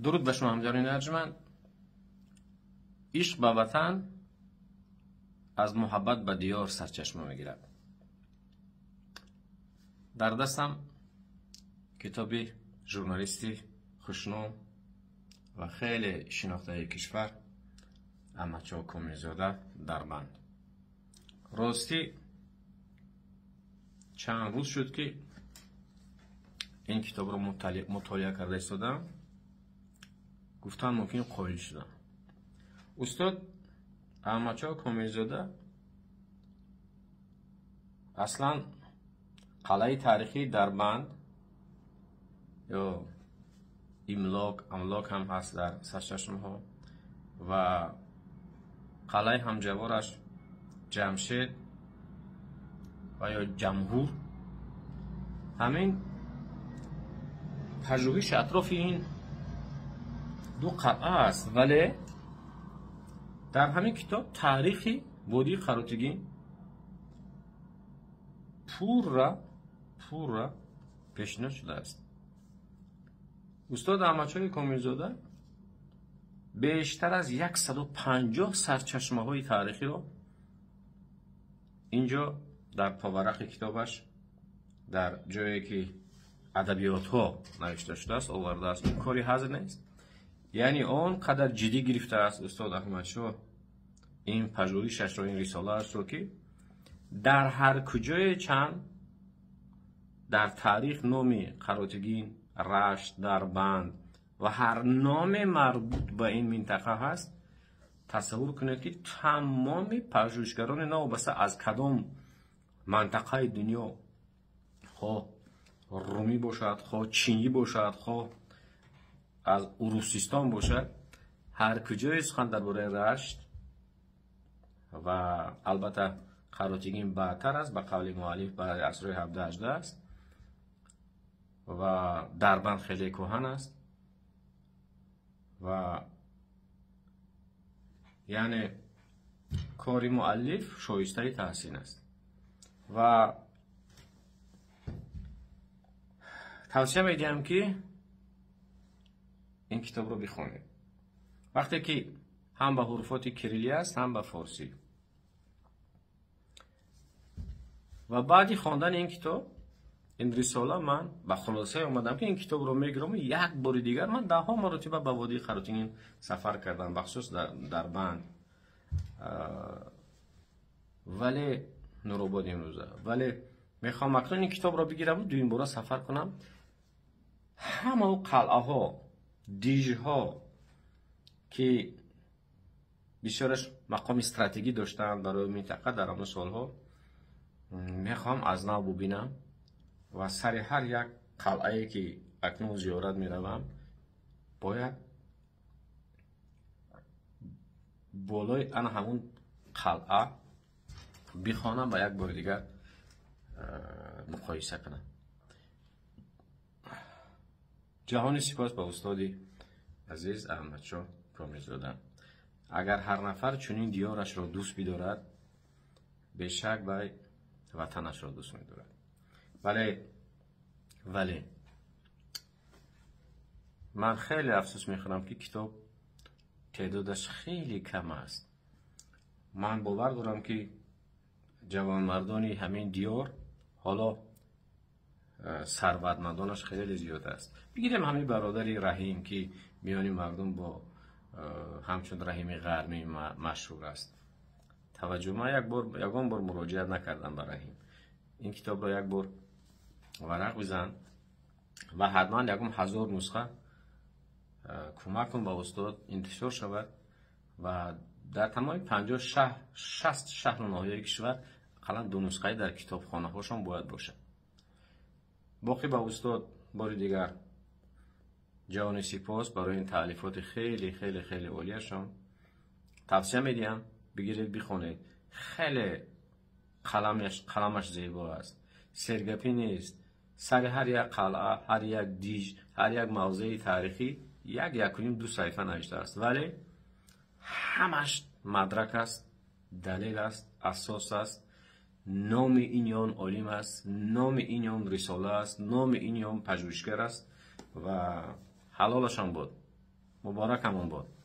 Дуруд ба шумо, ҳамҷарони арҷманд. Ишқ ба ватан аз муҳаббат ба диёр сарчашма мегирад. Дар дастам китоби журналисти хушном ва хеле шинохтаи кишвар Аҳмадшоҳ Комилзода «Дарбанд». Ростӣ, чанд рӯз шуд, ки ин китобро мутолиа карда истодам, гуфтан мумкин, қоил шудам. Устод Аҳмадшоҳ Комилзода аслан қалъаи таърихии Дарбанд ё Имлок, Амлок ҳам ҳаст дар сарчашмаҳо ва қалъаи ҳамҷавораш Ҷамшед ва ё Ҷамҳур, ҳамин пажӯҳиши атрофи ин ду қалъа аст, вале дар ҳамин китоб таърихи водии Қаротигин пурра пурра пешниҳод шудааст. Устод Аҳмадшоҳи Комилзода бештар аз 150 сарчашмаҳои таърихиро инҷо дар поварақи китобаш, дар ҷое ки адабиётҳо навишта шудааст, овардааст. Ин кори ҳазр нест, яъне он қадар ҷиддӣ гирифтааст устод Аҳмадшоҳ ин пажӯҳишашро, ин рисолаашро, ки дар ҳар куҷое чанд дар таърих номи Қаротигин, Рашт, Дарбанд ва ҳар номе марбут ба ин минтақа ҳаст, тасаввур кунед, ки тамоми пажӯҳишгарони новобаста аз кадом мантақаи дунё, хоҳ румӣ бошад, хоҳ чинӣ бошад, хоҳ аз Урусистон бошад, ҳар куҷое сухан дар бораи Рашт ва албатта Қаротигин баъдтар аст, ба қавли муаллиф ба асрҳои 17-18 аст ва Дарбанд хеле кӯҳан аст ва яъне кори муаллиф шоистаи таҳсин аст ва тавсия медиҳам, ки ин китобро бихонед, вақте ки ҳам ба ҳуруфоти кириллӣ аст, ҳам ба форсӣ. Ва баъди хондани ин китоб, ин рисола, ман ба хулосае омадам, ки ин китобро мегирам. Як бори дигар, ман даҳҳо маротиба ба водии Қаротигин сафар кардам, бахусус Дарбанд, вале Нуробод имрӯза, вале мехоҳам акнун ин китобро бигираму дуюмбора сафар кунам, ҳамао қалъаҳо, дижҳо, ки бисёраш мақоми стратегӣ доштанд барои минтақа дар ҳамон солҳо, мехоҳам аз нав бубинам ва сари ҳар як қалъае ки акнун зиёрат меравам, бояд болои ана ҳамун қалъа бихонам ва як бори дигар муқоиса кунам. Ҷаҳони сипос ба устоди азиз Аҳмадшоҳ Комилзода. Агар ҳар нафар чунин диёрашро дӯст бидорад, бешак вай ватанашро дӯст медорад. Вале ман хеле афсӯс мехӯрам, ки китоб теъдодаш хеле кам аст. Ман бовар дорам, ки ҷавонмардони ҳамин диёр ҳоло сарватмандонаш хеле зиёд аст. Бигирем ҳамин бародари Раҳим, ки миёни мардум бо ҳамчун Раҳими Ғармӣ машҳур аст. Таваҷҷӯҳ, ман ягон бор муроҷиат накардам ба Раҳим. Ин китобро як бор варақ бизан ва ҳатман ягон 1000 нусха кӯмак кун ба устод, интишор шавад ва дар тамоми 50-60 шаҳру ноҳияи кишвар ақаллан ду нусхаи дар китобхонаҳошон бояд бошад. Боқӣ ба устод бори дигар ҷавони сипос барои ин таълифоти хеле хеле хеле олияшон. Тавсия медиҳам, бигиред, бихонед. Хеле қаламаш зебо аст, сергапӣ нест. Сари ҳар як қалъа, ҳар як диж, ҳар як мавзеи таърихӣ як, якуним, ду саҳифа навиштааст, вале ҳамаш мадрак аст, далел аст, асос аст, номи ин ё он олим аст, номи ин ё он рисола аст, номи ин ё он пажӯҳишгар аст ва ҳалолашон буд. Муборакамон бод.